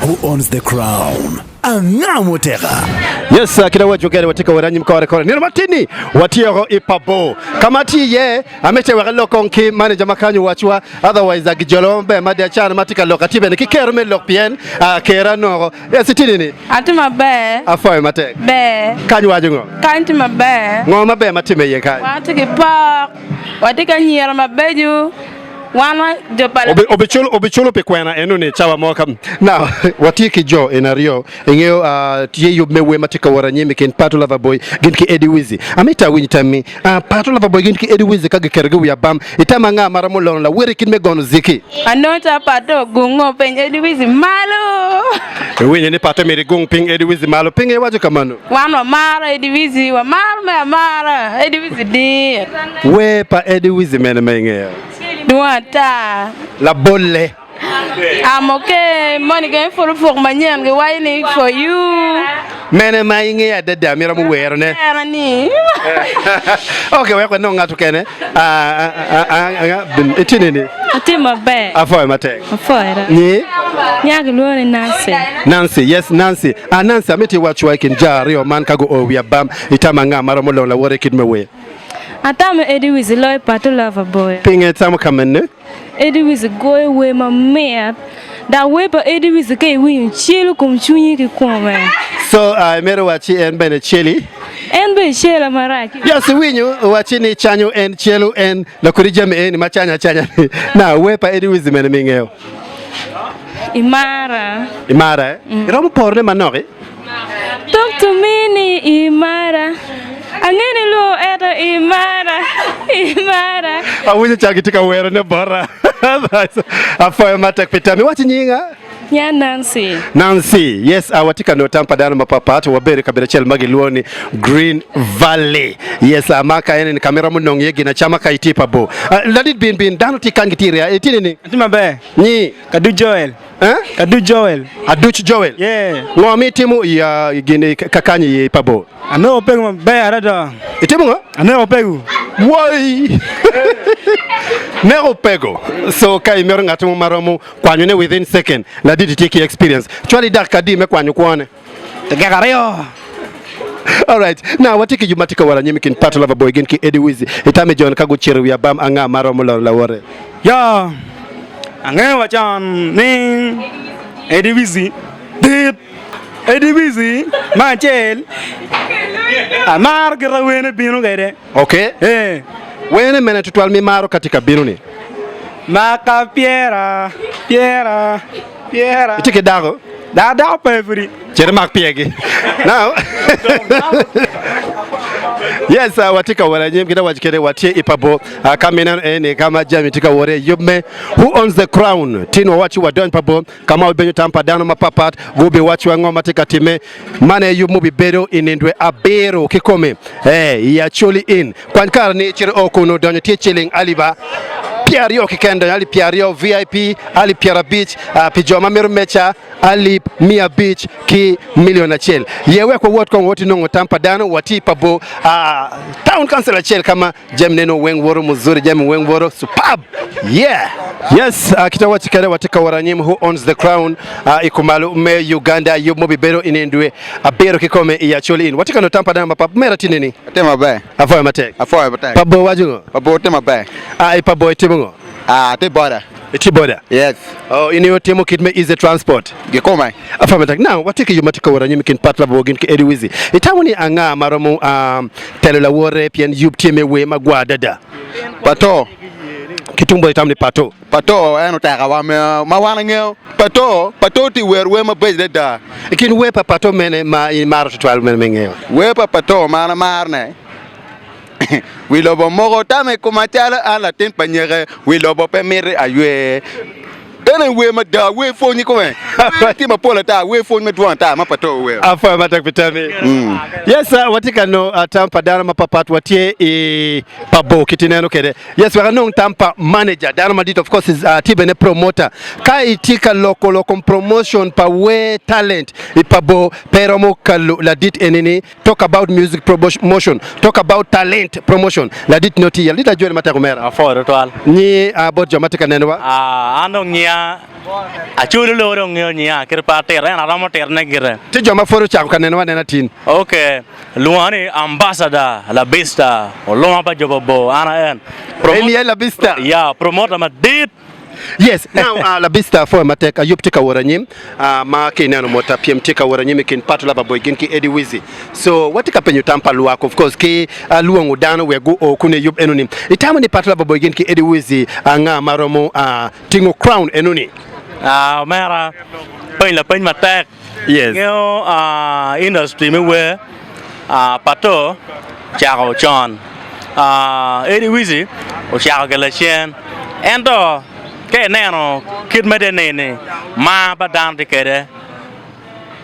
Who owns the crown? Anga muteka? Yes, kit awaco kede watye ka wot anyim kore kore. Nino matin-ni watyeko i Pabo. Ka ma atye iye, amito wek alok kong ki manager ma kany owacwa. Otherwise, gijolowa maber mada cano ma atye ka lok. Atye bene ki kero me lok pien kera noko. Yes, itye nini? Atye maber. Apwoyo matek. Ber. Kany waco ngo? Kany tye maber. Ngo maber ma timme iye kany? Wan watye ki pok, watye ki anyira mabeco. Wan wa jo pa Obi, obiculo pi kwena eno-ni cawa mo ka. Now, watye ki jo en aryo. Ingeyo, uh, tye yub me wer ma tye ka wot anyim i kin Pato Lover Boy gin ki Eddie Wizzy. Amito awiny tammi. Uh, Pato Lover Boy gin ki Eddie Wizzy ka giketogi i wi abam, itamo anga ma romo lono lawer i kit me gono ziki? Anongo ca Pato ogungo piny Eddie Wizzy malo. Iwinyo ni Pato myero igung piny Eddie Wizzy malo. Pingo iwaco kamano? Wan wamaro Eddie Wizzy, wamaro me amara Eddie Wizzy dit. Wer pa Eddie Wizzy mene ma ingeyo? Dwong ata. Labolle. I'm okay, moni kong ipuro puk manyen giwaco ni for you. Mene ma ingeyo adada ma iromo werone? Wera ni. Ok, wek wanong ngat okene. Itye nini? Atye maber. Apwoyo matek. Apwoyo. Nyi? Nya kilwongo ni Nancy. Nancy, yes Nancy. Ah, Nancy, amito iwacwa i kin jo aryo man ka guo wi abam, itamo anga ma romo longo lawote i kit me wer? Atamo Eddie Wizzy loyo Pato Lover Boy. Pingo itamo ka mene? Eddie Wizzy goyo wer mamit dok wer pa Eddie Wizzy ka iwinyo celo kom cwinyi ki kome. So uh, imito wacci en bene celi? En bene cela marac. Yes, iwinyo wacci ni canyo en celo en lakodi jami eni ma canyo acanya ni. Now, wer pa Eddie Wizzy mene ma ingeyo? Imara. Imara eh? Mm. Iromo porone manok-ki? Talk to me ni imara. Ange ni lwo ento imara, imara. Awinyo calo gitye ka werone bota. Apwoyo matek pi tammi. Iwaco nyinga? Nya Nancy. Nancy, yes, uh, watye ka nongo tam pa dano mapapat. Wabedo i kabedo acel ma gilwongo ni Green Valley. Yes, uh, ma ka eni ka ma iromo nongo iye ginacama ka itye pa bor. Uh, ladit bin bin, dano tye kany gitye i ria. Itye nining? Atye maber. Nyi? Kadu Joel. Eh? Kaduc Joel. Aduc Joel. Yeah. Ngo ma itimo i uh, gin i kakany i pa bor? Aneko pegu maber adada. Itimo ngo? Aneko pegu. Woi! Neko pego. So ka imito ngat mo ma romo kwanyone within second, ladit itye ki experience. Cwal i dakika adi me kwanyo kwone? Dakika aryo. Alright. Now watye ki yub ma tye ka wot anyim i kin Pato Lover Boy gin ki Eddie Wizzy. Itamo i joni ka gucito i wi abam anga ma romo lono lawote? Yo, angeyo wa con ni Eddie Wizzy dit. Eddie Wizzy me acel amaro kit ma wene bino kwede. Okay. Ee. Wene mene tutwal ma imaro ka tye ka bino ni? Maka pyera, pyera, pyera. Itye ki dako? Dako dako pe pudi. Cit imak pyegi. Now, yes, uh, watye ka wot anyim kita waco kede watye i pabo uh, ka mineno eni ka ma jami tye ka wot iye yub me Who owns the crown tin wawaci wadony pabo ka ma wabipenyo tam pa dano mapapat gubiwacwa ngo ma tye ka timme man aye yub mubibedo i nindwe abiro kikome eh, i Acholi Inn kwany kare ni icito o kunu donyo tye ciling aliba pyeraryo keken donyo alip pyeraryo VIP alip pyerabic uh, pi jo ma mito meca alip 500 ki milion acel. Ye wek wawot kong wot inongo tam pa dano, wati pa bo town council acel ka ma jami neno weng woto muzuri, jami weng woto superb. Yeah! Yes, uh, kita waci kede watye ka wot anyim who owns the crown uh, i kumalo me Uganda yub mo bibedo i nindwe abiro kikome i Acholi Inn. Watye ka nongo tam pa dano mapap. Mera tye nini? Atye maber. Apwoyo matek. Apwoyo matek. Pa bo waco ngo? Pa bo tye maber. Ah, i pa bo itimo ngo? Ah, atye boda. Itye boda? Yes. Oh, in aye otimo kit me easy transport? Gikome. Afa matek. Now, watye ki yub ma tye ka wot anyim i kin Pat Labor gin ki Eddie Wizzy. Itamo ni anga ma romo um, telo lawote pien yub tye me wer magwar adada? Pato. Ki tung bot itamo ni Pato? Pato en otekawa me ma wan angeyo. Pato, Pato tye wer wer mabeco adada. I kin wer pa Pato mene ma imaro tutwal mene ma ingeyo? Wer pa Pato ma an amaro ne Wi lobo moko tame i koma calo an latin pa nyeke, wi lobo pe miti aywe. En aye wer mada, wer pwony kikome. Wer tye mapol ata, wer pwony madwong ata ma Pato owero. Apwoyo matek pi tammi. Yes, watye ka nongo tam pa dano mapapat. Watye i pa bor kit ineno kwede. Yes, wek anong tam pa manager, dano madit of course is, tye bene promoter. Ka itye ka loko lok kom promotion pa wer talent i pa bor, pe iromo kalo ladit eni-ni. Talk about music promotion, talk about talent promotion. Ladit nyo tye iye. Ladit ajwene matek omera. Apwoyo tutwal. Nyi bot jo ma tye ka nenowa. An dong nyiya. Acholi lobo dong ngeyo nyiya kite pe atito ento aromo titone gire. Tye jo ma pwod ocako ka nenowa anena tin. Ok, lwonga ni Ambassador Labista Oluma pa Jobo Bor, an a en. En aye Labista? Ya, promoter madit. Yes, now uh, Labista apwoyo matek, ayub tye ka wot anyim uh, ma ki ineno mot pyem tye ka wot anyim i kin Pato Lover Boy gin ki Eddie Wizzy. So watye ka penyo tam pa lwak of course ki uh, lwongo dano wek guo kunu i yub enoni. Itamo ni Pato Lover Boy gin ki Eddie Wizzy anga ma romo uh, tingo crown enoni? Ah, omera, peny lapeny matek. Yes. Ingeyo ah, industry me wer ah, Pato ocako con, ah, Eddie Wizzy ocako ki lacen. Ento ka ineno kit ma tye nini, mar pa dano tye kwede,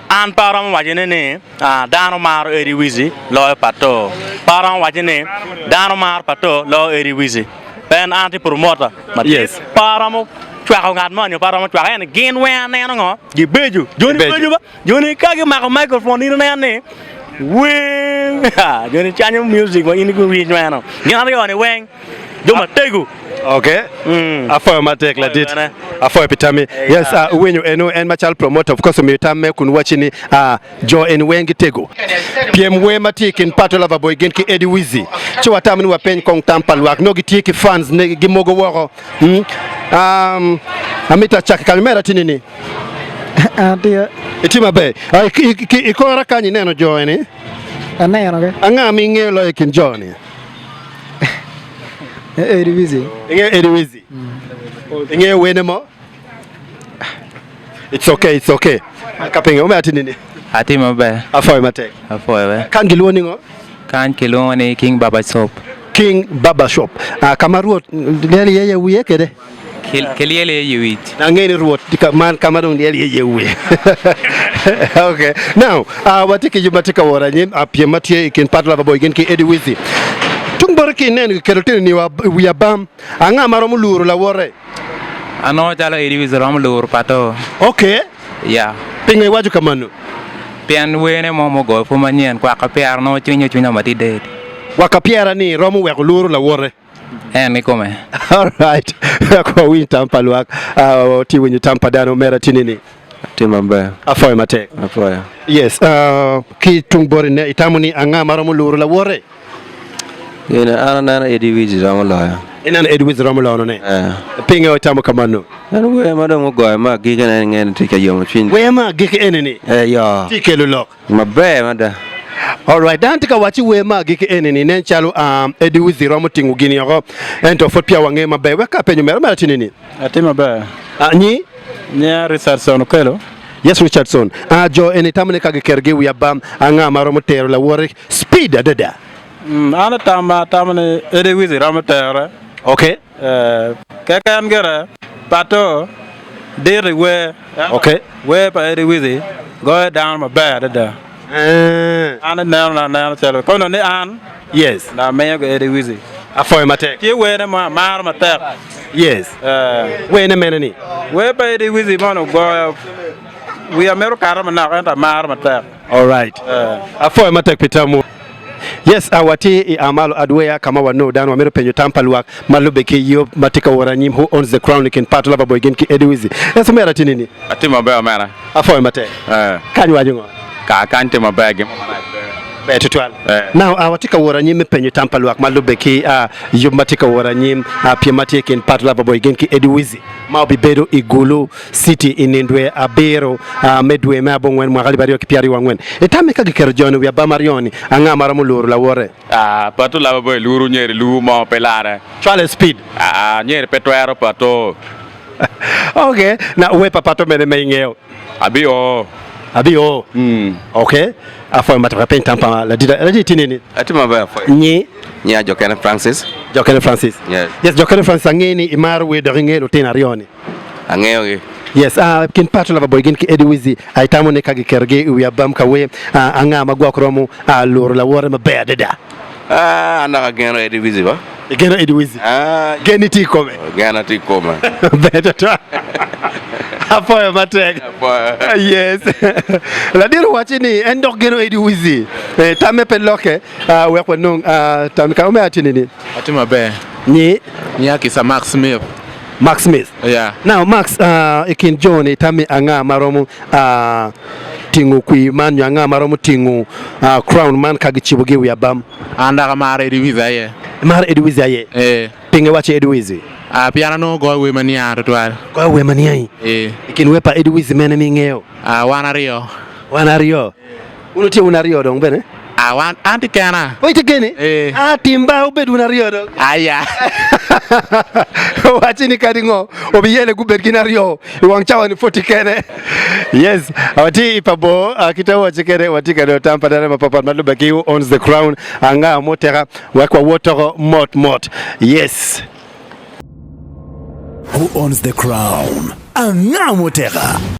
an pe aromo wacone ni ah, dano maro Eddie Wizzy loyo Pato. Pe aromo waco ni dano maro Pato loyo Eddie Wizzy. Pe en an tye promoter madit. Yes. Pe aromo cwako ngat moni nyo pe aromo cwako en. Gin weng aneno ngo? Gibeco. Joni Gibeco. beco ba? Joni ka gimako microphone in ineno ni weng joni canyo music ma in iwinyo nyweno. Gin aryo ni weng jo matego. Okay. Apwoyo matek ladit. Bene. Apwoyo pi tammi. Yes, uh, winyo eno en macalo promoter of course omiyo tam me kun wacci ni uh, jo eni weng gitego. Pyem wer ma tye i kin Pato Lover Boy gin ki Eddie Wizzy. Ci watamo ni wapeny kong tam pa lwak. Nongo gitye ki fans ne gimogo woko. Hmm? Um, amito acaki kanyo mera tini ni. An tye. Itye maber. Ah, i, i, i, i kora kany ineno jo eni? Aneno ge. Anga ma ingeyo loyo i kin jo ni? Eddie Wizzy. Ingeyo Eddie Wizzy? Ingeyo wene mo? It's okay, it's okay. Ka pinge, omedo atini ni. Atye maber. Apwoyo matek. Apwoyo be. Kany gilwongo ni ngo? Kany kilwongo ni King Baba Shop. King Baba Shop. Ah, ka ma Rwot lyel iye ye wiye kede? Kilyel iye ye wic. Angeyo ni Rwot tye ka man ka ma dong lyel iye ye wiye. Okay. Now, ah, watye ki yub ma tye ka wot anyim, ah, pyem ma tye i kin Pat Lover Boy gin ki Eddie Wizzy. Tung bote ki ineno kiketo tino ni wa wi abam, anga ma romo luro lawote? Anongo calo Eddie Wizzy romo luro pato. Okay. Yeah. Pingo iwaco kamano? Pien wene mo mugoyo pud manyen kwaka pyera nongo cwinye cwinya matidid. Kwaka pyera ni romo weko luro lawote. En kikome. Alright. Wek wawiny tam pa lwak. Uh, tye winyo tam pa dano omera tini ni. Atye maber. Apwoyo matek. Apwoyo. Yes. Uh, ki tung boti ne itamo ni anga ma romo luro lawote? Gin an aneno Eddie Wiz romo loyo. Ineno Eddie Wiz romo lono ne? Eh. Pingo itamo kamano? En wer ma dong ogoyo ma agikki ne inge ni tye ka yomo cwiny. Wer ma agikki eni ni? Eh, yo. Tye kelo lok. Maber mada. Alright, dano tye ka wacci wer ma agikki eni ni nen calo um, Eddie Wizzy romo tingo gini oko, ento pud peya wangeyo maber. Wek ka apenyo omera, omera tye nini? Atye maber. Ah, nyi? Nya Richardson Okello. Yes, Richardson. Ah, jo eni tamo ni ka giketo gi i wi abam, anga ma romo tero lawote speed adada? Mm, an atama atamo ni Eddie Wizzy romo tere. Okay. Eh, keken gire pato dit i wer. Okay. Wer pa Eddie Wizzy goyo dano maber adada. Eh. An ineno aneno calo kono ni an Yes. na amiyo ki Eddie Wizzy. Apwoyo matek. Tye werne mo amaro matek. Yes. Eh. Werne mene ni? Wer pa Eddie Wizzy mono ogoyo wiya mito kato manok ento amaro matek. Alright. Eh. Apwoyo matek pi tamwu. Yes, uh, watye i Amalo Adweya ka ma wanongo dano wamito penyo tam pa lwak ma lubbe ki yub ma tye ka wot anyim Who Owns the Crown i kin Pat Lover Boy gin ki Eddie Wizzy. Yes, omera tye nini? Atye maber omera. Apwoyo matek. Eh. Kany waco ngo? Ka kany tye maber gin mo marac pe. Ber tutwal. Eh. Now, uh, watye ka wot anyim me penyo tam pa lwak ma lubbe ki uh, yub ma tye ka wot anyim uh, pyem ma tye i kin Pat Lover Boy gin ki Eddie Wizzy ma obibedo i Gulu City i nindwe abiro me dwe me abongwen mwaka alip aryo ki pyeraryo wangwen. Itame ka giketo jo-ni i wi abam aryo-ni, anga ma romo luro lawote? Ah, pato laba boy luru nyeri lu mo pe lare. Cwale speed. Ah, nyeri pe twero pato. Ok, na we pa pato mene me ingeyo? Abi o. Abi o. Mm. Ok, apwoyo matek apeny tam pa ladit. Ladit tye nini? Atye maber apwoyo. Nyi? Nyi Jokene Francis. Jokene Francis. Yes. Yes, Jokene Francis angeyo ni imaro wer dok ingeyo lutino aryo-ni. Angeyogi. Yes, ah, kin Pato Lover Boy gin ki Eddie Wizzy, ah, itamo ni ka giketogi i wi abam ka wer, ah, anga ma gwok romo, ah, luro lawote maber adada? Ah, an dok ageno Eddie Wizzy ba. Igeno Eddie Wizzy? Ah, Genni tye i kome? Gena tye i kome. Ber twatwal. Apwoyo matek. Apwoyo. Yes. Ladit owacci ni en dok geno Eddie Wizzy. Eh, tamme pe lokke, ah, wek wanong, ah, tam ka omera tye nini? Atye maber. Nyi? Nya Kisa Mark Smith. Max Smith. Yeah. Now Max, i kin jo-ni itami anga ma romo tingo kwir man nyo anga ma romo tingo crown man ka gicibogi i wi abam? An dok amaro Eddie Weezy aye. Imaro Eddie Weezy aye? Ee. Pingo iwaco Eddie Weezy? Pien anongo goyo wer ma niang tutwal. Goyo wer ma niangi? Ee. I kin wer pa Eddie Weezy mene ma ingeyo? Wan aryo. Wan aryo. Wun wutye wun aryo dong bene? Ah, wan, an tye kena. Oh, itye keni? Eh. Ah, tim ba wubed wun aryo dong. Aya. Wacci ni kadi ngo, obiyele gubed gin aryo i wang cawa ni pud tye kene. Yes, watye i pa bor, ah, kite wacci kede watye ka dong tam pa dano mapapat ma lubbe ki Who Owns the Crown, anga muteka wek wawot toko mot mot. Yes. Who Owns the Crown, Anga muteka?